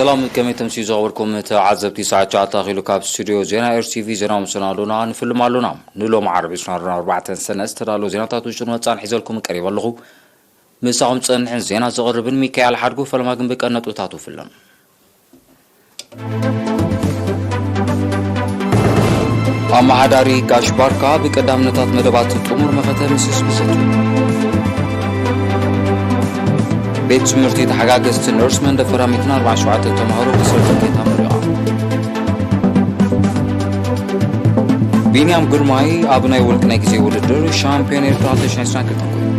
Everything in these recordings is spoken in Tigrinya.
ሰላም፣ ከመይ ተምስዩ ዝኸበርኩም ተዓዘብቲ? ሰዓት ትሽዓተ ኣኺሉ ካብ ስቱድዮ ዜና ኤር ቲ ቪ ዜና ምስና ኣሉና ንፍልም ኣሉና። ንሎም ዓርቢ ዕስራን ኣርባዕተን ሰነ ዝተዳለወ ዜናታት ውሽጥን ወጻን ሒዘልኩም ቀሪበ ኣለኹ። ምሳኹም ጸንሕን ዜና ዘቕርብን ሚካኤል ሓድጉ። ፈለማ ግን ብቀን ነጥብታቱ ፍልም። ኣመሓዳሪ ጋሽ ባርካ ብቀዳምነታት መደባት ጥሙር መኸተ ምስ ህዝቢ ዘቱ። ቤት ትምህርቲ ተሓጋገዝቲ ነርስ መንደፈራ ሚእትን ኣርባዓን ሸውዓተን ተምሃሮ ብሰርቲፊኬት ኣመሪቓ። ቢንያም ግርማይ ኣብ ናይ ውልቂ ናይ ግዜ ውድድር ሻምፒዮን ኤርትራ ክልተ ሽሕን ዕስራን ክልተን ኮይኑ።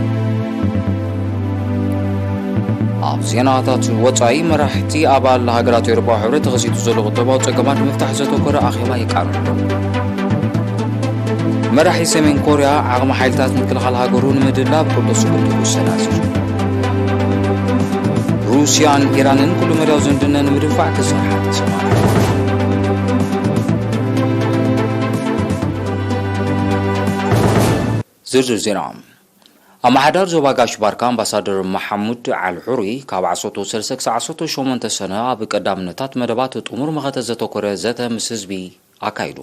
ኣብ ዜናታት ወጻኢ፣ መራሕቲ ኣባል ሃገራት ኤውሮጳዊ ሕብረት ተኸሲቱ ዘሎ ቁጠባዊ ጸገማት ንምፍታሕ ዘተኮረ ኣኼባ የቃርብ። መራሒ ሰሜን ኮርያ ዓቕሚ ሓይልታት ምክልኻል ሃገሩ ንምድላብ ቅልጡፍ ስጉምቲ ክውሰድ ኣዚዙ። ሩስያን ኢራንን ኩሉ መዳያዊ ዝምድና ንምድንፋዕ ክሰርሓ ተሰማምዐን። ዝርዝር ዜና። ኣመሓዳሪ ዞባ ጋሽ ባርካ ኣምባሳደር መሓሙድ ዓል ሑሪ ካብ ዓሰርተ ሰለስተ ክሳብ ዓሰርተ ሸሞንተ ሰነ ኣብ ቀዳምነታት መደባት ጥሙር መኸተ ዘተኮረ ዘተ ምስ ህዝቢ ኣካይዱ።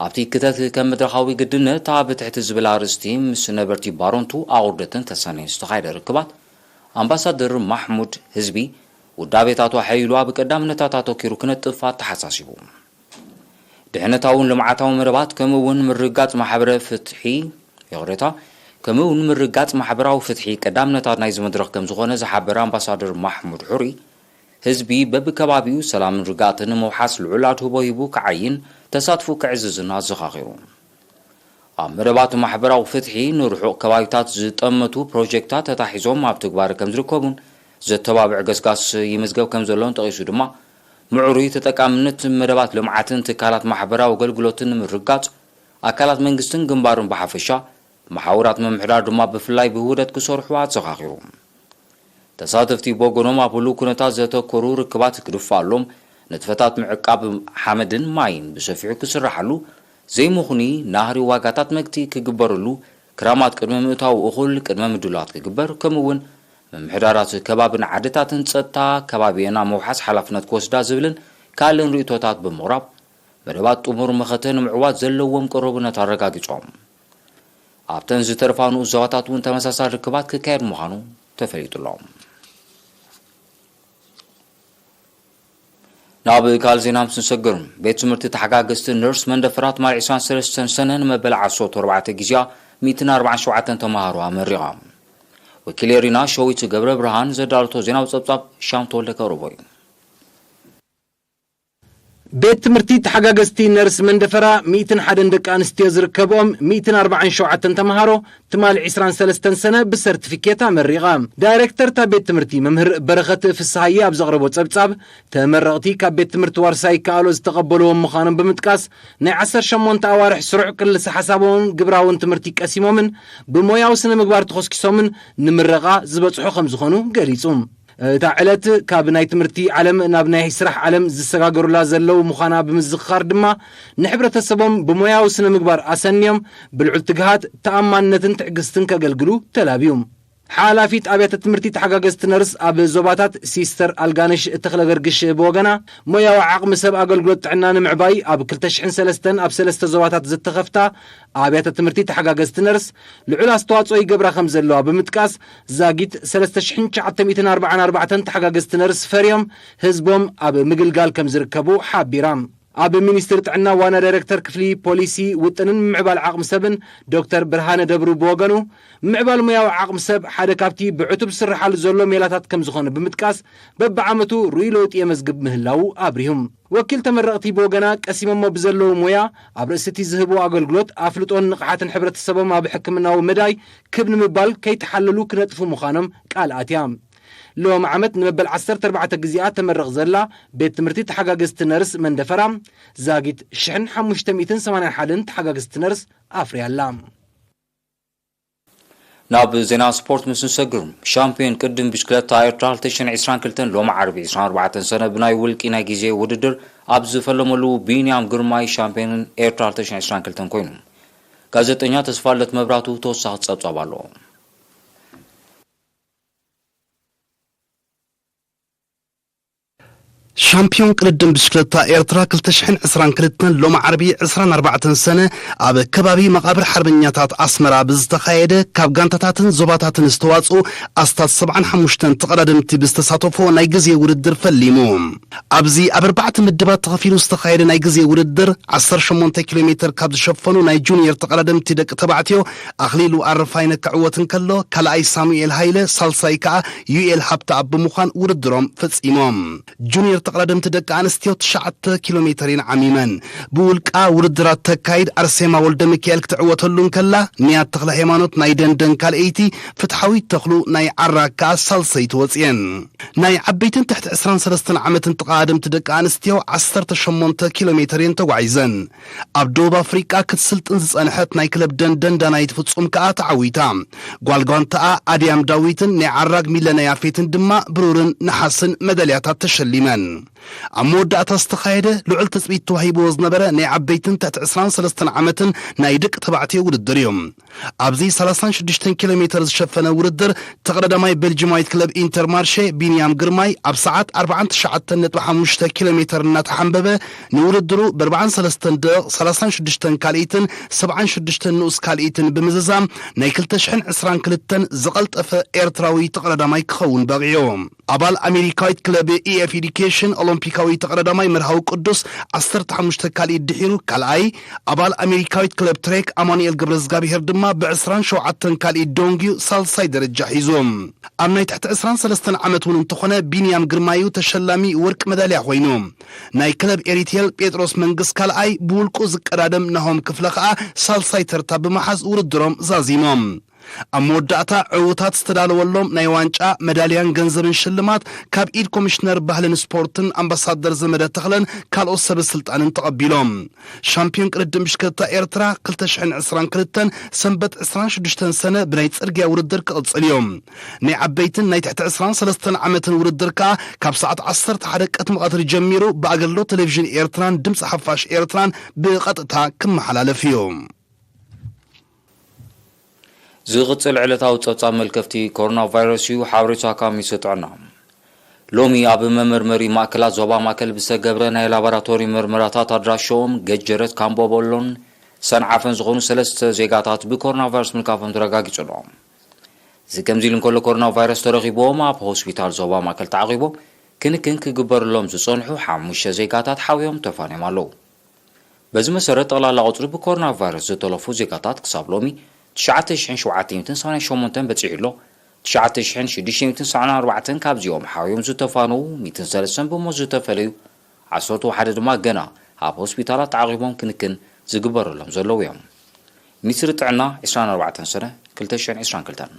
ኣብቲ ክተት ከም መድረኻዊ ግድነት ኣብ ትሕቲ ዝብል ኣርእስቲ ምስ ነበርቲ ባሮንቱ ኣቑርደትን ተሰነይን ዝተኻየደ ርክባት ኣምባሳደር ማሕሙድ ህዝቢ ውዳቤታቱ ኣሐይሉ ኣብ ቀዳምነታት ኣተኪሩ ክነጥፍ ኣተሓሳሲቡ። ድሕነታውን ልምዓታውን መደባት ከምኡ እውን ምርጋጽ ማሕበረ ፍትሒ፣ ይቕሬታ፣ ከምኡ እውን ምርጋጽ ማሕበራዊ ፍትሒ ቀዳምነታት ናይዚ መድረኽ ከም ዝኾነ ዝሓበረ ኣምባሳደር ማሕሙድ ሑሪ፣ ህዝቢ በብከባቢኡ ሰላምን ርግኣትን ንምውሓስ ልዑል ኣድህቦ ሂቡ ክዓይን ተሳትፎ ክዕዝዝን ኣዘኻኺሩ። ኣብ መደባት ማሕበራዊ ፍትሒ ንርሑቕ ከባቢታት ዝጠመቱ ፕሮጀክታት ተታሒዞም ኣብ ትግባረ ከም ዝርከቡን ዘተባብዕ ገስጋስ ይምዝገብ ከም ዘሎን ጠቒሱ ድማ፣ ምዕሩይ ተጠቃምነት መደባት ልምዓትን ትካላት ማሕበራዊ ኣገልግሎትን ንምርጋጽ ኣካላት መንግስትን ግንባርን ብሓፈሻ፣ መሓውራት ምምሕዳር ድማ ብፍላይ ብውህደት ክሰርሑ ኣዘኻኺሩ። ተሳተፍቲ ብወገኖም ኣብ ህሉው ኩነታት ዘተኮሩ ርክባት ክድፋሎም፣ ንጥፈታት ምዕቃብ ሓመድን ማይን ብሰፊሑ ክስራሓሉ፣ ዘይምኹኒ ናህሪ ዋጋታት መግቲ ክግበረሉ፣ ክራማት ቅድሚ ምእታው እኹል ቅድመ ምድላዋት ክግበር፣ ከምኡ እውን ምምሕዳራት ከባብን ዓድታትን ጸጥታ ከባቢና ምውሓስ ሓላፍነት ክወስዳ ዝብልን ካልእን ርእይቶታት ብምቕራብ፣ መደባት ጥሙር መኸተ ንምዕዋት ዘለዎም ቅሩብነት ኣረጋጊጾም። ኣብተን ዝተርፋ ንኡስ ዞባታት እውን ተመሳሳሊ ርክባት ክካየድ ምዃኑ ተፈሊጡ ኣሎ። ናብ ካልእ ዜና ምስ ንሰግር፣ ቤት ትምህርቲ ተሓጋገዝቲ ነርስ መንደፈራ ትማሊ ዕስራን ሰለስተን ሰነ ንመበል ዓሰርተ ኣርባዕተ ግዜኣ ሚእትን ኣርባዓን ሸውዓተን ተምሃሮ ኣመሪቓ። ወኪል ኤሪና ሸዊት ገብረ ብርሃን ዘዳለቶ ዜናዊ ጸብጻብ ሻም ተወልደ ከቕርቦ እዩ። ቤት ትምህርቲ ተሓጋገዝቲ ነርስ መንደፈራ ሚእትን ሓደን ደቂ ኣንስትዮ ዝርከብኦም ሚእትን ኣርባዓን ሸውዓተን ተምሃሮ ትማሊ ዕስራን ሰለስተን ሰነ ብሰርቲፊኬት ኣመሪቓ። ዳይሬክተር እታ ቤት ትምህርቲ መምህር በረኸት ፍስሃየ ኣብ ዘቕረቦ ጸብጻብ፣ ተመረቕቲ ካብ ቤት ትምህርቲ ዋርሳይ ይከኣሎ ዝተቐበልዎም ምዃኖም ብምጥቃስ፣ ናይ ዓሰርተ ሸሞንተ ኣዋርሕ ስሩዕ ቅልስ ሓሳባውን ግብራውን ትምህርቲ ቀሲሞምን ብሞያዊ ስነ ምግባር ተኾስኪሶምን ንምረቓ ዝበጽሑ ከም ዝኾኑ ገሊጹ። እታ ዕለት ካብ ናይ ትምህርቲ ዓለም ናብ ናይ ስራሕ ዓለም ዝሰጋገሩላ ዘለዉ ምዃና ብምዝኽኻር ድማ፣ ንሕብረተሰቦም ብሞያዊ ስነ ምግባር ኣሰንዮም ብልዑል ትግሃት፣ ተኣማንነትን ትዕግስትን ከገልግሉ ተላብዩ። ሓላፊት ኣብያተ ትምህርቲ ተሓጋገዝቲ ነርስ ኣብ ዞባታት ሲስተር ኣልጋነሽ ተኽለገርግሽ ብወገና፣ ሞያዊ ዓቕሚ ሰብ ኣገልግሎት ጥዕና ንምዕባይ ኣብ ክልተ ሽሕን ሰለስተን ኣብ ሰለስተ ዞባታት ዝተኸፍታ ኣብያተ ትምህርቲ ተሓጋገዝቲ ነርስ ልዑል ኣስተዋጽኦ ይገብራ ከም ዘለዋ ብምጥቃስ፣ ዛጊት ሰለስተ ሽሕን ትሽዓተ ሚእትን ኣርባዓን ኣርባዕተን ተሓጋገዝቲ ነርስ ፈርዮም ህዝቦም ኣብ ምግልጋል ከም ዝርከቡ ሓቢራ። ኣብ ሚኒስትሪ ጥዕና ዋና ዳይሬክተር ክፍሊ ፖሊሲ ውጥንን ምምዕባል ዓቕሚ ሰብን ዶክተር ብርሃነ ደብሩ ብወገኑ፣ ምምዕባል ሞያዊ ዓቕሚ ሰብ ሓደ ካብቲ ብዕቱብ ዝስርሓሉ ዘሎ ሜላታት ከም ዝኾነ ብምጥቃስ፣ በብዓመቱ ርኡይ ለውጢ የመዝግብ ምህላዉ ኣብሪሁ። ወኪል ተመረቕቲ ብወገና፣ ቀሲሞሞ ብዘለዉ ሞያ ኣብ ርእሲ እቲ ዝህብዎ ኣገልግሎት ኣፍልጦን ንቕሓትን ሕብረተሰቦም ኣብ ሕክምናዊ መዳይ ክብ ንምባል ከይተሓለሉ ክነጥፉ ምዃኖም ቃል ኣትያ። ሎም ዓመት ንመበል ዓሰርተ ኣርባዕተ ግዜኣ ተመርቕ ዘላ ቤት ትምህርቲ ተሓጋገዝቲ ነርስ መንደፈራ፣ ዛጊት ሽሕን ሓሙሽተ ሚእትን ሰማንያን ሓደን ተሓጋገዝቲ ነርስ ኣፍርያ ኣላ። ናብ ዜና ስፖርት ምስ ንሰግር፣ ሻምፒዮን ቅድም ብሽክለታ ኤርትራ ክልተ ሽሕን ዕስራን ክልተን ሎሚ ዓርቢ ዕስራን ኣርባዕተን ሰነ ብናይ ውልቂ ናይ ግዜ ውድድር ኣብ ዝፈለመሉ ቢንያም ግርማይ ሻምፒዮን ኤርትራ ክልተ ሽሕን ዕስራን ክልተን ኮይኑ። ጋዜጠኛ ተስፋለት መብራቱ ተወሳኺ ጸብጻብ ኣለዎ። ሻምፒዮን ቅድድም ብሽክለታ ኤርትራ ክልተ ሽሕን ዕስራን ክልተን ሎሚ ዓርቢ ዕስራን ኣርባዕተን ሰነ ኣብ ከባቢ መቓብር ሓርበኛታት ኣስመራ ብዝተኻየደ ካብ ጋንታታትን ዞባታትን ዝተዋጽኡ ኣስታት ሰብዓን ሓሙሽተን ተቐዳደምቲ ብዝተሳተፎ ናይ ግዜ ውድድር ፈሊሙ። ኣብዚ ኣብ ኣርባዕተ ምድባት ተኸፊሉ ዝተኻየደ ናይ ግዜ ውድድር ዓሰርተ ሸሞንተ ኪሎ ሜትር ካብ ዝሸፈኑ ናይ ጁኒየር ተቐዳደምቲ ደቂ ተባዕትዮ ኣኽሊሉ ኣረፋይነ ክዕወት እንከሎ፣ ካልኣይ ሳሙኤል ሃይለ፣ ሳልሳይ ከኣ ዩኤል ሃብተኣብ ብምዃን ውድድሮም ፈጺሞም። ጁኒየር ተቐዳደምቲ ደቂ ኣንስትዮ ትሽዓተ ኪሎ ሜትር እየን ዓሚመን። ብውልቃ ውድድራት ተካይድ ኣርሴማ ወልደ ሚካኤል ክትዕወተሉ እንከላ፣ ንያት ተኽለ ሃይማኖት ናይ ደንደን ካልኣይቲ፣ ፍትሓዊት ተኽሉ ናይ ዓራግ ከኣ ሳልሰይቲ ወጽየን። ናይ ዓበይትን ትሕቲ ዕስራን ሰለስተን ዓመትን ተቐዳደምቲ ደቂ ኣንስትዮ ዓሰርተ ሸሞንተ ኪሎ ሜትር እየን ተጓዒዘን። ኣብ ደቡብ ኣፍሪቃ ክትስልጥን ዝጸንሐት ናይ ክለብ ደንደን ዳናይት ፍጹም ከኣ ተዓዊታ። ጓል ጓንታኣ ኣድያም ዳዊትን ናይ ዓራግ ሚለና ያፌትን ድማ ብሩርን ነሓስን መዳልያታት ተሸሊመን። ኣብ መወዳእታ ዝተኻየደ ልዑል ትጽቢት ተዋሂብዎ ዝነበረ ናይ ዓበይትን ትሕቲ ዕስራን ሰለስተን ዓመትን ናይ ደቂ ተባዕትዮ ውድድር እዩ። ኣብዚ ሰላሳን ሽዱሽተን ኪሎ ሜትር ዝሸፈነ ውድድር ተቐዳዳማይ ቤልጂማዊት ክለብ ኢንተርማርሼ ቢንያም ግርማይ ኣብ ሰዓት ኣርባዓን ትሽዓተን ነጥቢ ሓሙሽተ ኪሎ ሜትር እናተሓንበበ ንውድድሩ ብኣርባዓን ሰለስተን ደቂቕ ሰላሳን ሽዱሽተን ካልኢትን ሰብዓን ሽዱሽተን ንኡስ ካልኢትን ብምዝዛም ናይ ክልተ ሽሕን ዕስራን ክልተን ዝቐልጠፈ ኤርትራዊ ተቐዳዳማይ ክኸውን በቒዑ። ኣባል ኣሜሪካዊት ክለብ ኢኤፍ ኤዱኬሽን ኦሎምፒካዊ ተቐዳዳማይ መርሃዊ ቅዱስ ዓሰርተ ሓሙሽተ ካልኢት ድሒሩ ካልኣይ፣ ኣባል ኣሜሪካዊት ክለብ ትሬክ ኣማኑኤል ገብረዝጋብሄር ድማ ብዕስራን ሸውዓተን ካልኢት ደንጉዩ ሳልሳይ ደረጃ ሒዙ። ኣብ ናይ ትሕቲ ዕስራን ሰለስተን ዓመት እውን እንተኾነ ቢንያም ግርማዩ ተሸላሚ ወርቂ መዳልያ ኮይኑ። ናይ ክለብ ኤሪቴል ጴጥሮስ መንግስ ካልኣይ፣ ብውልቁ ዝቀዳደም ናሆም ክፍለ ከኣ ሳልሳይ ተርታ ብምሓዝ ውድድሮም ዛዚሞም። ኣብ መወዳእታ ዕዉታት ዝተዳለወሎም ናይ ዋንጫ፣ መዳልያን ገንዘብን ሽልማት ካብ ኢድ ኮሚሽነር ባህልን ስፖርትን ኣምባሳደር ዘመደ ተኽለን ካልኦት ሰበ ስልጣንን ተቐቢሎም። ሻምፒዮን ቅድድም ብሽክለታ ኤርትራ ክልተ ሽሕን ዕስራን ክልተን ሰንበት ዕስራን ሽዱሽተን ሰነ ብናይ ጽርግያ ውድድር ክቕጽል እዩ። ናይ ዓበይትን ናይ ትሕቲ ዕስራን ሰለስተን ዓመትን ውድድር ከኣ ካብ ሰዓት ዓሰርተ ሓደ ቅድሚ ቀትሪ ጀሚሩ ብኣገልግሎት ቴሌቪዥን ኤርትራን ድምጺ ሓፋሽ ኤርትራን ብቐጥታ ክመሓላለፍ እዩ። ዝቕጽል ዕለታዊ ጸብጻብ መልከፍቲ ኮሮና ቫይረስ እዩ። ሓበሬታ ካብ ሚኒስትሪ ጥዕና። ሎሚ ኣብ መመርመሪ ማእከላት ዞባ ማእከል ብዝተገብረ ናይ ላቦራቶሪ ምርመራታት ኣድራሻኦም ገጀረት፣ ካምቦ ቦሎን ሰንዓፈን ዝኾኑ ሰለስተ ዜጋታት ብኮሮና ቫይረስ ምልካፎም ተረጋጊጹ ኣሎ። እዚ ከምዚ ኢሉ እንከሎ፣ ኮሮና ቫይረስ ተረኺቦም ኣብ ሆስፒታል ዞባ ማእከል ተዓቒቦም ክንክን ክግበረሎም ዝጸንሑ ሓሙሽተ ዜጋታት ሓውዮም ተፋንዮም ኣለዉ። በዚ መሰረት፣ ጠቕላላ ቁጽሪ ብኮሮና ቫይረስ ዝተለፉ ዜጋታት ክሳብ ሎሚ ትሽዓተ ሽሕን ሸውዓተ ሚእትን ሰማንያን ሸሞንተን በጺሑ ኣሎ። ትሽዓተ ሽሕን ሽዱሽተ ሚእትን ሰብዓን ኣርባዕተን ካብዚኦም ሓውዮም ዝተፋነዉ፣ ሚእትን ሰለስተን ብሞት ዝተፈለዩ፣ ዓሰርተ ሓደ ድማ ገና ኣብ ሆስፒታላት ተዓቒቦም ክንክን ዝግበረሎም ዘለዉ እዮም። ሚኒስትሪ ጥዕና፣ ዕስራን ኣርባዕተን ሰነ ክልተ ሽሕን ዕስራን ክልተን።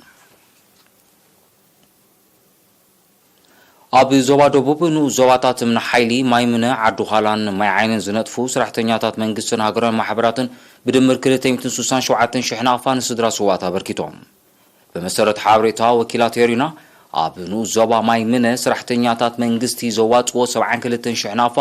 ኣብ ዞባ ደቡብ ንኡስ ዞባታት እምኒ ሓይሊ፣ ማይ ምነ፣ ዓዲ ዃላን ማይ ዓይንን ዝነጥፉ ሰራሕተኛታት መንግስትን ሃገራዊ ማሕበራትን ብድምር ክልተ ሚእትን ስሳን ሸውዓተን ሽሕ ናቕፋ ንስድራ ስውኣት ኣበርኪቶም። ብመሰረት ሓበሬታ ወኪላት ሄሪና፣ ኣብ ንኡስ ዞባ ማይ ምነ ሰራሕተኛታት መንግስቲ ዘዋጽዎ ሰብዓን ክልተን ሽሕ ናቕፋ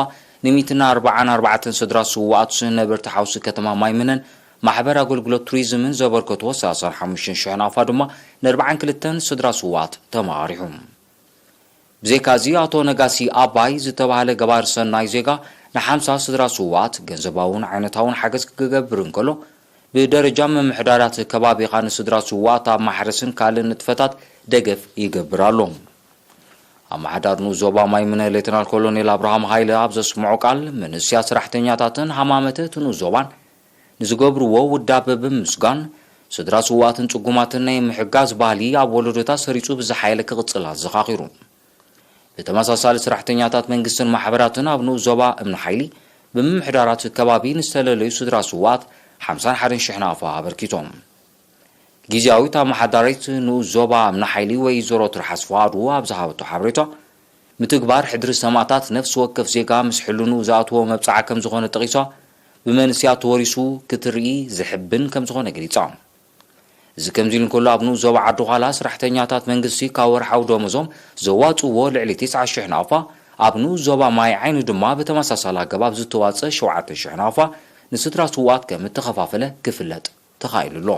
ንሚእትን ኣርባዓን ኣርባዕተን ስድራ ስውኣት ነበርቲ ሓውሲ ከተማ ማይ ምነን ማሕበር ኣገልግሎት ቱሪዝምን ዘበርከትዎ ሰላሳን ሓሙሽተን ሽሕ ናቕፋ ድማ ንኣርባዓን ክልተን ስድራ ስውኣት ተመራሪሑ። ብዘይካዚ፣ ኣቶ ነጋሲ ኣባይ ዝተባህለ ገባር ሰናይ ዜጋ ንሓምሳ ስድራ ስውኣት ገንዘባውን ዓይነታውን ሓገዝ ክገብር እንከሎ፣ ብደረጃ ምምሕዳራት ከባቢኻ ንስድራ ስውኣት ኣብ ማሕረስን ካልእ ንጥፈታት ደገፍ ይገብር ኣሎ። ኣመሓዳር ንኡስ ዞባ ማይ ምነ ሌተናል ኮሎኔል ኣብርሃም ሃይለ ኣብ ዘስምዖ ቃል፣ መንእሰያት ሰራሕተኛታትን ሃማመተ እቲ ንኡስ ዞባን ንዝገብርዎ ውዳበ ብምምስጋን፣ ስድራ ስውኣትን ጽጉማትን ናይ ምሕጋዝ ባህሊ ኣብ ወለዶታት ሰሪጹ ብዝሓየለ ክቕጽል ኣዘኻኺሩ። ብተመሳሳሊ፣ ሰራሕተኛታት መንግስትን ማሕበራትን ኣብ ንኡስ ዞባ እምኒ ሓይሊ ብምምሕዳራት ከባቢ ንዝተለለዩ ስድራ ስውኣት ሓምሳን ሓደን ሽሕ ናቕፋ ኣበርኪቶም። ግዝያዊት ኣመሓዳሪት ንኡስ ዞባ እምኒ ሓይሊ ወይዘሮ ትርሓስ ፍቓዱ ኣብ ዝሃበቶ ሓበሬታ፣ ምትግባር ሕድሪ ሰማእታት ነፍሲ ወከፍ ዜጋ ምስ ሕልንኡ ዝኣትዎ መብጽዓ ከም ዝኾነ ጠቒሳ፣ ብመንእሰያት ተወሪሱ ክትርኢ ዘሕብን ከም ዝኾነ ገሊጻ። እዚ ከምዚ ኢሉ እንከሎ፣ ኣብ ንኡስ ዞባ ዓዲ ዃላ ሰራሕተኛታት መንግስቲ ካብ ወርሓዊ ደሞዞም ዘዋጽእዎ ልዕሊ ትስዓ ሽሕ ናቕፋ፣ ኣብ ንኡስ ዞባ ማይ ዓይኒ ድማ ብተመሳሳሊ ኣገባብ ዝተዋጽአ ሸውዓተ ሽሕ ናቕፋ ንስድራ ስውኣት ከም እተኸፋፈለ ክፍለጥ ተኻኢሉ ኣሎ።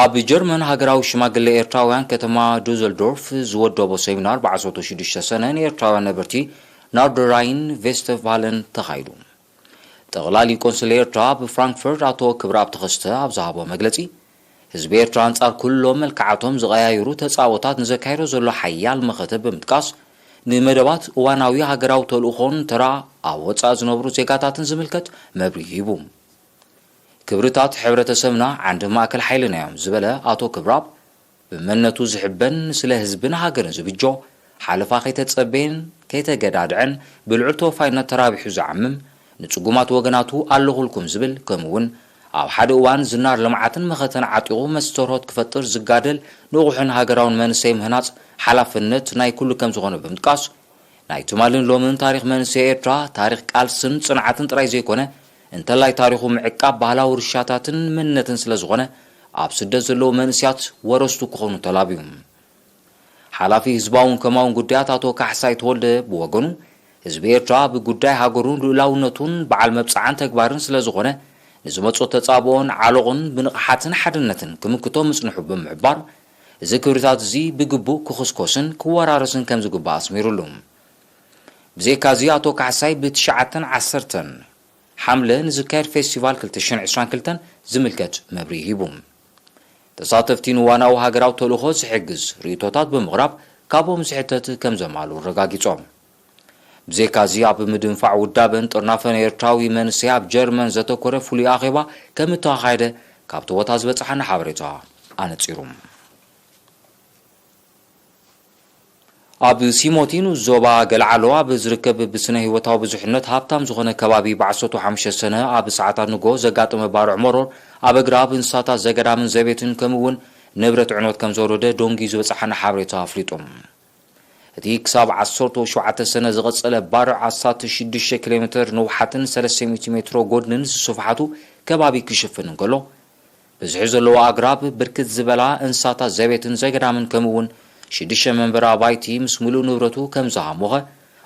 ኣብ ጀርመን ሃገራዊ ሽማግለ ኤርትራውያን ከተማ ዱዘልዶርፍ ዝወደቦ ሰሚናር ብዓሰርተ ሽዱሽተ ሰነ ንኤርትራውያን ነበርቲ ናርደራይን ቬስተፋለን ተኻይዱ። ጠቕላሊ ቆንስል ኤርትራ ኣብ ፍራንክፈርት ኣቶ ክብረኣብ ተኸስተ ኣብ ዝሃቦ መግለጺ፣ ህዝቢ ኤርትራ ኣንጻር ኩሎም መልክዓቶም ዝቐያይሩ ተጻቦታት ንዘካይዶ ዘሎ ሓያል መኸተ ብምጥቃስ፣ ንመደባት እዋናዊ ሃገራዊ ተልእኾን ተራ ኣብ ወጻኢ ዝነብሩ ዜጋታትን ዝምልከት መብርሂ ሂቡ። ክብርታት ሕብረተሰብና ዓንዲ ማእከል ሓይልና እዮም ዝበለ ኣቶ ክብራብ፣ ብመንነቱ ዝሕበን ስለ ህዝብን ሃገርን ዝብጆ፣ ሓለፋ ከይተጸበየን ከይተገዳድዐን ብልዑል ተወፋይነት ተራቢሑ ዝዓምም፣ ንጽጉማት ወገናቱ ኣለኹልኩም ዝብል፣ ከምኡ እውን ኣብ ሓደ እዋን ዝናር ልምዓትን መኸተን ዓጢቑ መስተርሆት ክፈጥር ዝጋደል ንቑሕን ሃገራውን መንእሰይ ምህናጽ ሓላፍነት ናይ ኩሉ ከም ዝኾነ ብምጥቃስ፣ ናይ ትማልን ሎምን ታሪኽ መንእሰይ ኤርትራ ታሪኽ ቃልስን ጽንዓትን ጥራይ ዘይኮነ፣ እንተላይ ታሪኹ ምዕቃብ ባህላዊ ውርሻታትን መንነትን ስለ ዝኾነ፣ ኣብ ስደት ዘለዉ መንእሰያት ወረስቱ ክኾኑ ተላብዩ። ሓላፊ ህዝባውን ከማውን ጉዳያት ኣቶ ካሕሳይ ተወልደ ብወገኑ፣ ህዝቢ ኤርትራ ብጉዳይ ሃገሩን ልኡላውነቱን በዓል መብጽዓን ተግባርን ስለ ዝኾነ፣ ንዝመጾ ተጻብኦን ዓሎቕን ብንቕሓትን ሓድነትን ክምክቶ ምጽንሑ ብምሕባር፣ እዚ ክብርታት እዚ ብግቡእ ክኹስኮስን ክወራረስን ከም ዝግባእ ኣስሚሩሉ። ብዘይካዚ ኣቶ ካሕሳይ ብትሽዓተን ዓሰርተን ሓምለ ንዝካየድ ፌስቲቫል ክልተ ሽሕን ዕስራን ክልተን ዝምልከት መብርሂ ሂቡ። ተሳተፍቲ ንዋናዊ ሃገራዊ ተልእኾ ዝሕግዝ ርእይቶታት ብምቕራብ ካብኦም ዝሕተት ከም ዘማሉ ኣረጋጊጾም። ብዘይካዚ ኣብ ምድንፋዕ ውዳበን ጥርናፈን ኤርትራዊ መንእሰይ ኣብ ጀርመን ዘተኮረ ፍሉይ ኣኼባ ከም እተኻየደ ካብቲ ቦታ ዝበጽሓና ሓበሬታ ኣነጺሩ። ኣብ ሲሞቲ ንኡስ ዞባ ገልዓሎ ኣብ ዝርከብ ብስነ ህይወታዊ ብዙሕነት ሃብታም ዝኾነ ከባቢ ብዓሰርተ ሓሙሽተ ሰነ ኣብ ሰዓታት ንጎ ዘጋጠመ ባርዕ መሮር ኣብ ኣግራብ እንስሳታት ዘገዳምን ዘቤትን ከምኡ እውን ንብረት ዕንወት ከም ዘወረደ ዶንጊ ዝበጽሓና ሓበሬታ ኣፍሊጡ። እቲ ክሳብ ዓሰርተ ሸውዓተ ሰነ ዝቐጸለ ባርዕ ኣስታት ሽዱሽተ ኪሎ ሜትር ንውሓትን ሰለስተ ሚእቲ ሜትሮ ጎድንን ዝስፍሓቱ ከባቢ ክሽፍን እንከሎ፣ ብዝሒ ዘለዎ ኣግራብ፣ ብርክት ዝበላ እንስሳታት ዘቤትን ዘገዳምን ከምኡ እውን ሽዱሽተ መንበሪ ኣባይቲ ምስ ምሉእ ንብረቱ ከም ዝሃሞኸ፣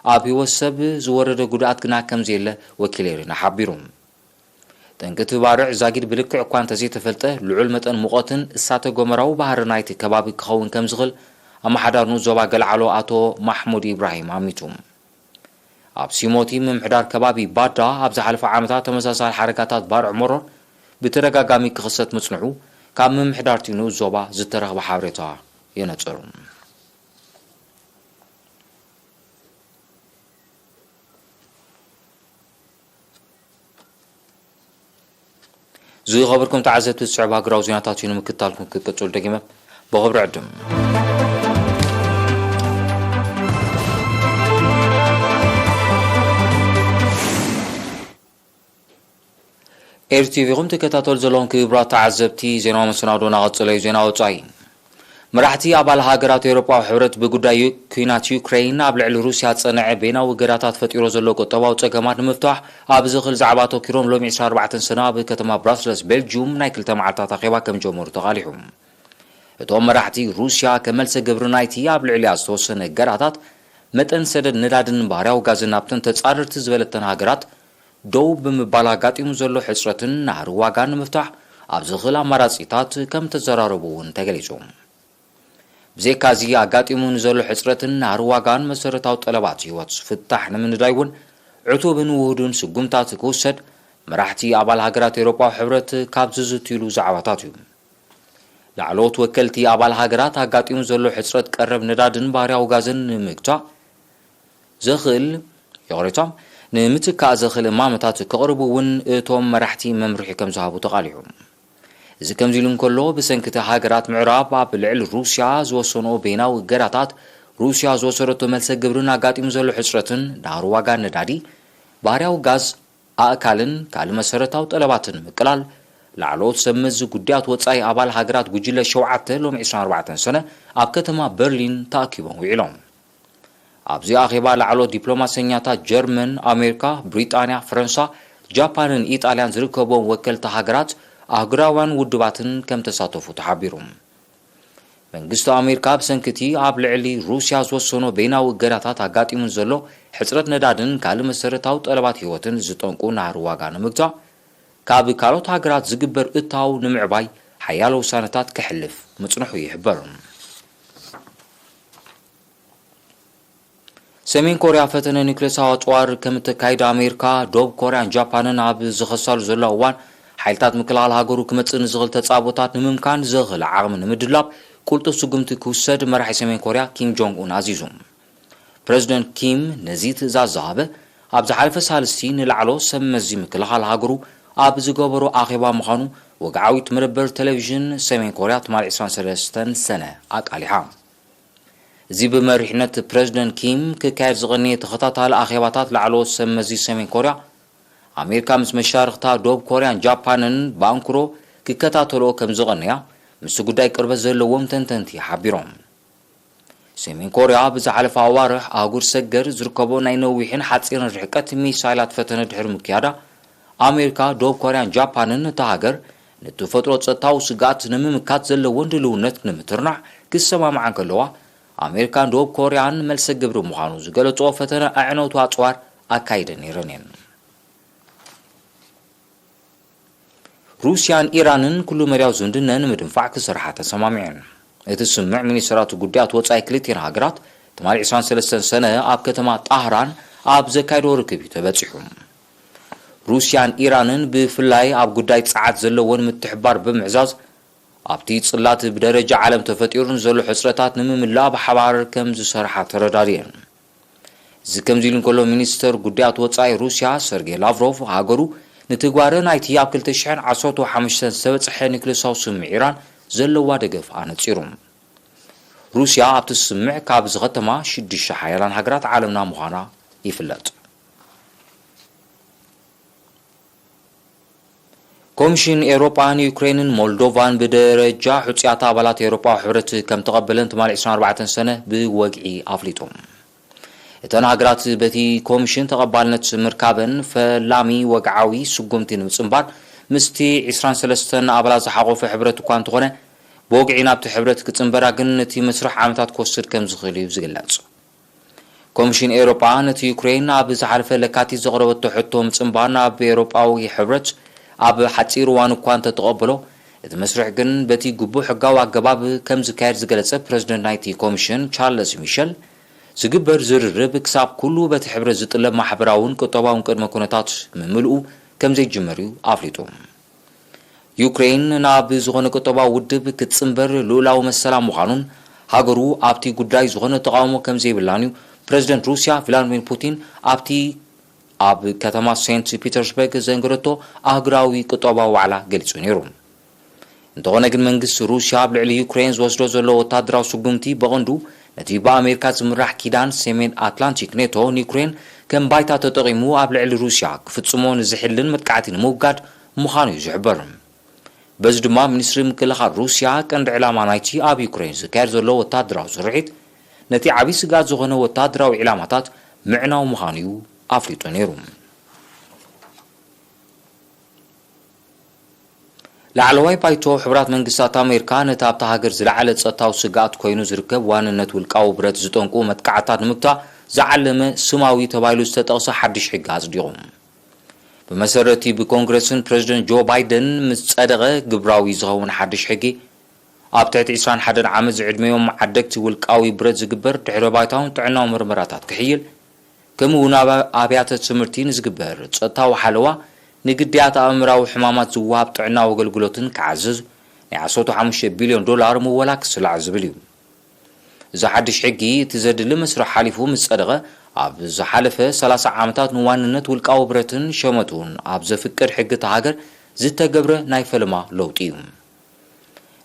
ኣብ ህይወት ሰብ ዝወረደ ጉድኣት ግና ከም ዘየለ ወኪል ኤሪና ሓቢሩ። ጠንቂ እቲ ባርዕ ዛጊድ ብልክዕ እኳ እንተዘይተፈልጠ፣ ልዑል መጠን ሙቐትን እሳተ ጎመራዊ ባህሪ ናይቲ ከባቢ ክኸውን ከም ዝኽእል ኣመሓዳሪ ንኡስ ዞባ ገልዓሎ ኣቶ ማሕሙድ ኢብራሂም ኣሚቱ። ኣብ ሲሞቲ ምምሕዳር ከባቢ ባዳ ኣብ ዝሓለፈ ዓመታት ተመሳሳሊ ሓደጋታት ባርዕ መሮር ብተደጋጋሚ ክኽሰት ምጽንሑ ካብ ምምሕዳርቲ ንኡስ ዞባ ዝተረኽበ ሓበሬታ የነጽር። ዝኸበርኩም ተዓዘብቲ፣ ዝስዕብ ሃገራዊ ዜናታት እዩ፣ ንምክትታልኩም ክትቅጽሉ ደጊመ ብኽብሪ ዕድም። ኤርቲቪ ኢኹም ትከታተሉ ዘለኹም ክቡራት ተዓዘብቲ፣ ዜናዊ መሰናዶ እናቐጸለ እዩ። ዜና ወጻኢ። መራሕቲ ኣባል ሃገራት ኤውሮጳዊ ሕብረት ብጉዳይ ዩ-፣ ኲናት ዩክረይን ኣብ ልዕሊ ሩስያ ዝጸንዐ በይናዊ እገዳታት ፈጢሮ ዘሎ ቁጠባዊ ጸገማት ንምፍታሕ ኣብ ዝኽእል ዛዕባ ኣተኲሮም ሎሚ ዕስራን ኣርባዕተን ሰነ ኣብ ከተማ ብራስለስ ቤልጅዩም ናይ ክልተ መዓልታት ኣኼባ ከም ጀመሩ ተቓሊሑ። እቶም መራሕቲ ሩስያ ከም መልሰ ግብሪ ናይቲ ኣብ ልዕሊኣ ዝተወሰነ እገዳታት መጠን ሰደድ ነዳድን ባህርያዊ ጋዝን ናብተን ተጻረርቲ ዝበለተን ሃገራት ደው ብምባል ኣጋጢሙ ዘሎ ሕጽረትን ናህሪ ዋጋን ንምፍታሕ ኣብ ዝኽእል ኣማራጺታት ከም ተዘራረቡ እውን ተገሊጹ። ብዘይካዚ ኣጋጢሙ ንዘሎ ሕጽረትን ናህሪ ዋጋን መሰረታዊ ጠለባት ህይወት ፍታሕ ንምንዳይ እውን ዕቱብን ውሁድን ስጉምታት ክውሰድ መራሕቲ ኣባል ሃገራት ኤውሮጳዊ ሕብረት ካብ ዝዝትዩሉ ዛዕባታት እዩ። ላዕለዎት ወከልቲ ኣባል ሃገራት ኣጋጢሙ ዘሎ ሕጽረት ቀረብ ነዳድን ባህርያዊ ጋዝን ንምግታእ ዘኽእል፣ ይቕሬታ፣ ንምትካእ ዘኽእል እማመታት ክቕርቡ እውን እቶም መራሕቲ መምርሒ ከም ዝሃቡ ተቓሊሑ። እዚ ከምዚ ኢሉ እንከሎ፣ ብሰንኪ እቲ ሃገራት ምዕራብ ኣብ ልዕሊ ሩስያ ዝወሰንኦ በይናዊ እገዳታት፣ ሩስያ ዝወሰደቶ መልሰ ግብርን ኣጋጢሙ ዘሎ ሕጽረትን፣ ናህሪ ዋጋ ነዳዲ፣ ባህርያዊ ጋዝ፣ ኣእካልን ካልእ መሰረታዊ ጠለባትን ምቅላል፣ ላዕለዎት ሰብ መዚ ጉዳያት ወጻኢ ኣባል ሃገራት ጉጅለ ሸውዓተ ሎሚ ዕስራን ኣርባዕተን ሰነ ኣብ ከተማ በርሊን ተኣኪቦም ውዒሎም። ኣብዚ ኣኼባ ላዕለዎት ዲፕሎማሰኛታት ጀርመን፣ ኣሜሪካ፣ ብሪጣንያ፣ ፈረንሳ፣ ጃፓንን ኢጣልያን ዝርከብዎም ወከልቲ ሃገራት ኣህጉራውያን ውድባትን ከም ተሳተፉ ተሓቢሩ። መንግስቲ ኣሜሪካ ብሰንኪ እቲ ኣብ ልዕሊ ሩስያ ዝወሰኖ በይናዊ እገዳታት ኣጋጢሙ ዘሎ ሕጽረት ነዳድን ካልእ መሰረታዊ ጠለባት ህይወትን ዝጠንቁ ናህሪ ዋጋ ንምግታእ ካብ ካልኦት ሃገራት ዝግበር እታው ንምዕባይ ሓያሎ ውሳነታት ከሕልፍ ምጽንሑ ይሕበር። ሰሜን ኮርያ ፈተነ ኒውክሌሳዊ ኣጽዋር ከም እተካይድ ኣሜሪካ፣ ደቡብ ኮርያን ጃፓንን ኣብ ዝኸሳሉ ዘሎ እዋን፣ ሓይልታት ምክልኻል ሃገሩ ክመጽእ ንዝኽእል ተጻብኦታት ንምምካን ዘኽእል ዓቕሚ ንምድላብ ቅልጡፍ ስጉምቲ ክውሰድ መራሒ ሰሜን ኮርያ ኪም ጆንግ ኡን ኣዚዙ። ፕረዚደንት ኪም ነዚ ትእዛዝ ዝሃበ ኣብ ዝሓለፈ ሳልስቲ ንላዕሎ ሰብ መዚ ምክልኻል ሃገሩ ኣብ ዝገበሮ ኣኼባ ምዃኑ ወግዓዊት መደበር ቴሌቪዥን ሰሜን ኮርያ ትማሊ ዕስራን ሰለስተን ሰነ ኣቃሊሓ። እዚ ብመሪሕነት ፕረዚደንት ኪም ክካየድ ዝቐነየ ተኸታታሊ ኣኼባታት ላዕለዎት ሰብ መዚ ሰሜን ኮርያ፣ ኣሜሪካ ምስ መሻርኽታ ደቡብ ኮርያን ጃፓንን ብኣንክሮ ክከታተልኦ ከም ዝቐነያ ምስቲ ጉዳይ ቅርበት ዘለዎም ተንተንቲ ሓቢሮም። ሰሜን ኮርያ ብዝሓለፈ ኣዋርሕ ኣህጉር ሰገር ዝርከቦ ናይ ነዊሕን ሓጺርን ርሕቀት ሚሳይላት ፈተነ ድሕሪ ምክያዳ፣ ኣሜሪካ፣ ደቡብ ኮርያን ጃፓንን እታ ሃገር ንተፈጥሮ ጸጥታዊ ስግኣት ንምምካት ዘለወን ድልውነት ንምትርናዕ ክሰማምዓ እንከለዋ፣ ኣሜሪካን ደቡብ ኮርያን መልሰ ግብሪ ምዃኑ ዝገለጾ ፈተነ ኣዕነውቱ ኣጽዋር ኣካይደን ነይረን እየን። ሩስያን ኢራንን ኩሉ መዳያዊ ዝምድነን ንምድንፋዕ ክሰርሓ ተሰማሚዐን። እቲ ስምምዕ ሚኒስትራት ጉዳያት ወጻኢ ክልቲኤን ሃገራት ትማሊ ዕስራን ሰለስተን ሰነ ኣብ ከተማ ጣህራን ኣብ ዘካየዶ ርክብ እዩ ተበጺሑ። ሩስያን ኢራንን ብፍላይ ኣብ ጉዳይ ጸዓት ዘለወን ምትሕባር ብምዕዛዝ፣ ኣብቲ ጽላት ብደረጃ ዓለም ተፈጢሩ ንዘሎ ሕጽረታት ንምምላእ ብሓባር ከም ዝሰርሓ ተረዳድየን። እዚ ከምዚ ኢሉ እንከሎ፣ ሚኒስተር ጉዳያት ወጻኢ ሩስያ ሰርጌይ ላቭሮቭ፣ ሃገሩ ንትግባረ ናይቲ ኣብ ክልተ ሽሕን ዓሰርተ ሓሙሽተን ዝተበጽሐ ኒውክሌሳዊ ስምምዕ ኢራን ዘለዋ ደገፍ ኣነጺሩ። ሩስያ ኣብቲ ስምምዕ ካብ ዝኸተማ ሽዱሽተ ሓያላን ሃገራት ዓለምና ምዃና ይፍለጥ። ኮሚሽን ኤውሮጳ ንዩክሬንን ሞልዶቫን ብደረጃ ሕጹያት ኣባላት ኤውሮጳዊ ሕብረት ከም ተቐበለን ትማሊ ዕስራን ኣርባዕተን ሰነ ብወግዒ ኣፍሊጡ። እተን ሃገራት በቲ ኮሚሽን ተቐባልነት ምርካበን ፈላሚ ወግዓዊ ስጉምቲ ንምጽንባር ምስቲ ዕስራን ሰለስተን ኣባላት ዝሓቖፈ ሕብረት እኳ እንተኾነ፣ ብወግዒ ናብቲ ሕብረት ክጽንበራ ግን እቲ መስርሕ ዓመታት ክወስድ ከም ዝኽእል እዩ ዝግለጽ። ኮሚሽን ኤውሮጳ ነቲ ዩክሬን ኣብ ዝሓለፈ ለካቲት ዘቕረበቶ ሕቶ ምጽንባር ናብ ኤውሮጳዊ ሕብረት ኣብ ሓጺር እዋን እኳ እንተተቐበሎ፣ እቲ መስርሕ ግን በቲ ግቡእ ሕጋዊ ኣገባብ ከም ዝካየድ ዝገለጸ ፕረዚደንት ናይቲ ኮሚሽን ቻርለስ ሚሸል፣ ዝግበር ዝርርብ ክሳብ ኩሉ በቲ ሕብረት ዝጥለብ ማሕበራውን ቁጠባውን ቅድመ ኩነታት ምምልኡ ከም ዘይጅመር እዩ ኣፍሊጡ። ዩክሬን ናብ ዝኾነ ቁጠባዊ ውድብ ክትጽንበር ልኡላዊ መሰላ ምዃኑን፣ ሃገሩ ኣብቲ ጉዳይ ዝኾነ ተቓውሞ ከም ዘይብላን እዩ ፕረዚደንት ሩስያ ቭላድሚር ፑቲን ኣብቲ ኣብ ከተማ ሴንት ፒተርስበርግ ዘንገረቶ ኣህጉራዊ ቁጠባዊ ዋዕላ ገሊጹ ነይሩ። እንተኾነ ግን፣ መንግስቲ ሩስያ ኣብ ልዕሊ ዩክሬን ዝወስዶ ዘሎ ወታደራዊ ስጉምቲ ብቐንዱ ነቲ ብኣሜሪካ ዝምራሕ ኪዳን ሰሜን ኣትላንቲክ ኔቶ ንዩክሬን ከም ባይታ ተጠቒሙ ኣብ ልዕሊ ሩስያ ክፍጽሞ ንዝሕልን መጥቃዕቲ ንምውጋድ ምዃኑ እዩ ዝሕበር። በዚ ድማ፣ ሚኒስትሪ ምክልኻል ሩስያ ቀንዲ ዕላማ ናይቲ ኣብ ዩክሬን ዝካየድ ዘሎ ወታደራዊ ስርሒት ነቲ ዓብዪ ስግኣት ዝኾነ ወታደራዊ ዒላማታት ምዕናው ምዃኑ እዩ ኣፍሊጡ ነይሩ። ላዕለዋይ ባይቶ ሕቡራት መንግስታት ኣሜሪካ ነቲ ኣብታ ሃገር ዝለዓለ ጸጥታዊ ስግኣት ኮይኑ ዝርከብ ዋንነት ውልቃዊ ብረት ዝጠንቁ መጥቃዕታት ንምግታእ ዝዓለመ ስማዊ ተባሂሉ ዝተጠቕሰ ሓድሽ ሕጊ ኣጽዲቑ። ብመሰረቲ ብኮንግረስን ፕረዚደንት ጆ ባይደን ምስ ጸደቐ ግብራዊ ዝኸውን ሓድሽ ሕጊ፣ ኣብ ትሕቲ ዕስራን ሓደን ዓመት ዝዕድመዮም ዓደግቲ ውልቃዊ ብረት ዝግበር ድሕረ ባይታውን ጥዕናዊ ምርመራታት ክሕይል፣ ከምኡ እውን ኣብ ኣብያተ ትምህርቲ ንዝግበር ጸጥታዊ ሓለዋ፣ ንግዳያት ኣእምራዊ ሕማማት ዝወሃብ ጥዕናዊ ኣገልግሎትን ክዓዝዝ፣ ናይ ዓሰርተ ሓሙሽተ ቢልዮን ዶላር ምወላ ክስላዕ ዝብል እዩ። እዚ ሓድሽ ሕጊ እቲ ዘድሊ መስርሕ ሓሊፉ ምስ ጸደቐ፣ ኣብ ዝሓለፈ ሰላሳ ዓመታት ንዋንነት ውልቃዊ ብረትን ሸመቱን ኣብ ዘፍቅድ ሕጊ እታ ሃገር ዝተገብረ ናይ ፈለማ ለውጢ እዩ።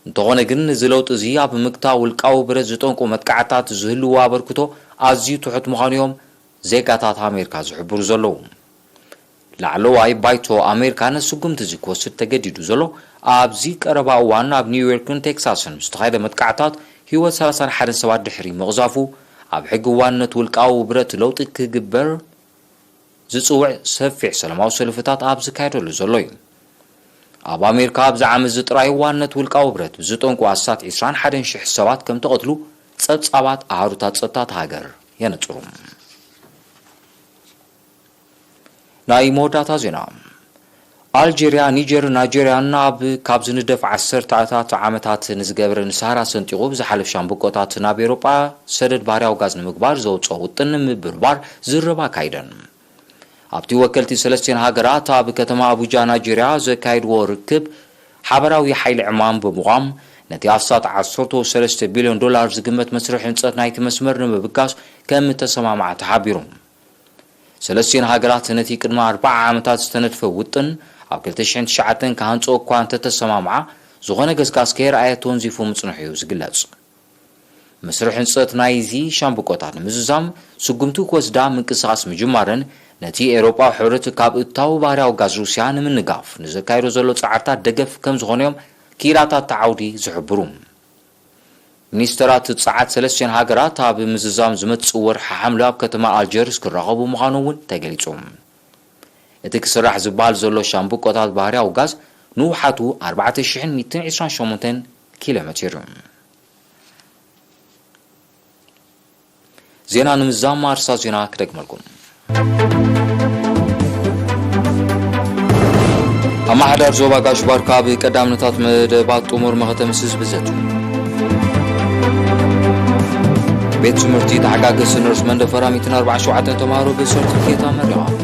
እንተኾነ ግን፣ እዚ ለውጢ እዚ ኣብ ምግታእ ውልቃዊ ብረት ዝጠንቁ መጥቃዕታት ዝህልዎ ኣበርክቶ ኣዝዩ ትሑት ምዃኑ እዮም ዜጋታት ኣሜሪካ ዝሕብሩ ዘለዉ። ላዕለዋይ ባይቶ ኣሜሪካ ነዚ ስጉምቲ እዚ ክወስድ ተገዲዱ ዘሎ፣ ኣብዚ ቀረባ እዋን ኣብ ኒውዮርክን ቴክሳስን ዝተኻየደ መጥቃዕታት ህይወት ሰላሳን ሓደን ሰባት ድሕሪ ምቕዛፉ፣ ኣብ ሕጊ ዋንነት ውልቃዊ ብረት ለውጢ ክግበር ዝጽውዕ ሰፊሕ ሰላማዊ ሰልፍታት ኣብ ዝካየደሉ ዘሎ እዩ። ኣብ ኣሜሪካ ኣብዚ ዓመት እዚ ጥራይ ዋንነት ውልቃዊ ብረት ብዝጠንቁ ኣስታት ዕስራን ሓደን ሽሕ ሰባት ከም ተቐትሉ ጸብጻባት ኣሃዱታት ጸጥታ እታ ሃገር የነጽሩ። ናይ መወዳእታ ዜና። ኣልጀርያ፣ ኒጀር፣ ናይጀርያን ኣብ ካብ ዝንደፍ ዓሰርተታት ዓመታት ንዝገበረ ንሳህራ ሰንጢቑ ብዝሓለፍ ሻምብቆታት ናብ ኤውሮጳ ሰደድ ባህርያዊ ጋዝ ንምግባር ዘውፅኦ ውጥን ንምብርባር ዝርርብ ኣካይደን። ኣብቲ ወከልቲ ሰለስቲኤን ሃገራት ኣብ ከተማ ኣቡጃ ናይጀርያ ዘካየድዎ ርክብ ሓበራዊ ሓይሊ ዕማም ብምዃም ነቲ ኣስታት ዓሰርተ ሰለስተ ቢልዮን ዶላር ዝግመት መስርሕ ህንፀት ናይቲ መስመር ንምብጋስ ከም እተሰማምዓ ተሓቢሩ። ሰለስቲኤን ሃገራት ነቲ ቅድሚ ኣርብዓ ዓመታት ዝተነድፈ ውጥን ኣብ ክልተ ሽሕን ትሽዓተን ክሃንጽኦ እኳ እንተተሰማምዓ፣ ዝኾነ ገስጋስ ከየርኣየ ተወንዚፉ ምጽንሑ እዩ ዝግለጽ። መስርሕ ህንጸት ናይዚ ሻምብቆታት ንምዝዛም ስጉምቲ ክወስዳ ምንቅስቓስ ምጅማረን፣ ነቲ ኤውሮጳዊ ሕብረት ካብ እታዊ ባህርያዊ ጋዝ ሩስያ ንምንጋፍ ንዘካይዶ ዘሎ ጻዕርታት ደገፍ ከም ዝኾኑ እዮም ክኢላታት እቲ ዓውዲ ዝሕብሩ። ሚኒስተራት ጸዓት ሰለስቲኤን ሃገራት ኣብ ምዝዛም ዝመጽእ ወርሒ ሓምለ ኣብ ከተማ ኣልጀርስ ክራኸቡ ምዃኑ እውን ተገሊጹ። እቲ ክስራሕ ዝበሃል ዘሎ ሻምብቆታት ባህርያዊ ጋዝ ንውሓቱ ኣርባዕተ ሽሕን ሚእትን ዕስራን ሸሞንተን ኪሎ ሜትር እዩ። ዜና ንምዝዛም ኣርሳ ዜና ክደግመልኩም። ኣመሓዳር ዞባ ጋሽ ባርካ ኣብ ቀዳምነታት መደባት ጥሙር መኸተ ምስ ህዝቢ ዘቱ። ቤት ትምህርቲ ተሓጋገዝቲ ነርስ መንደፈራ ሚእትን ኣርባዓን ሸውዓተን ተምሃሮ ብሰርቲፊኬት ኣመሪቖም።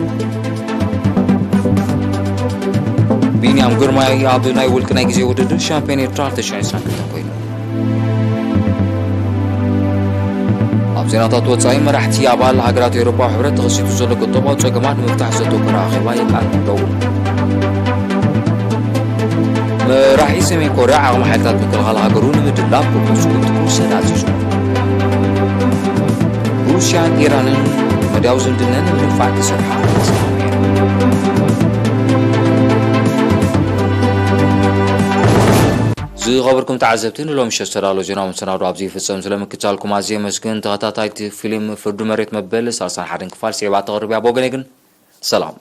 ቢንያም ግርማይ ኣብ ናይ ውልቂ ናይ ግዜ ውድድር ሻምፒዮን ኤርትራ ክልተ ሽሕን ዕስራን ክልተን ኮይኑ። ኣብ ዜናታት ወጻኢ፣ መራሕቲ ኣባል ሃገራት ኤውሮጳዊ ሕብረት ተኸሲቱ ዘሎ ቁጠባዊ ጸገማት ንምፍታሕ ዘተኮረ ኣኼባ የቃልሑ ኣለዉ። መራሒ ሰሜን ኮርያ ዓቕሚ ሓይልታት ምክልኻል ሃገሩ ንምድላብ ብብዙሕ ክውሰድ ኣዚዙ። ሩስያን ኢራንን መዳያዊ ዝምድነን ንምድንፋዕ ክሰርሓ ተስማዕሚዐን። ዝኸበርኩም ተዓዘብቲ፣ ንሎሚ ምሸት ዝተዳለወ ዜናዊ መሰናዶ ኣብዚ ይፍጸም። ስለ ምክትታልኩም ኣዝየ የመስግን። ተኸታታይቲ ፊልም ፍርዱ መሬት መበል ሰላሳን ሓደን ክፋል ስዒባ ተቕርብ እያ። ብወገነይ ግን ሰላም።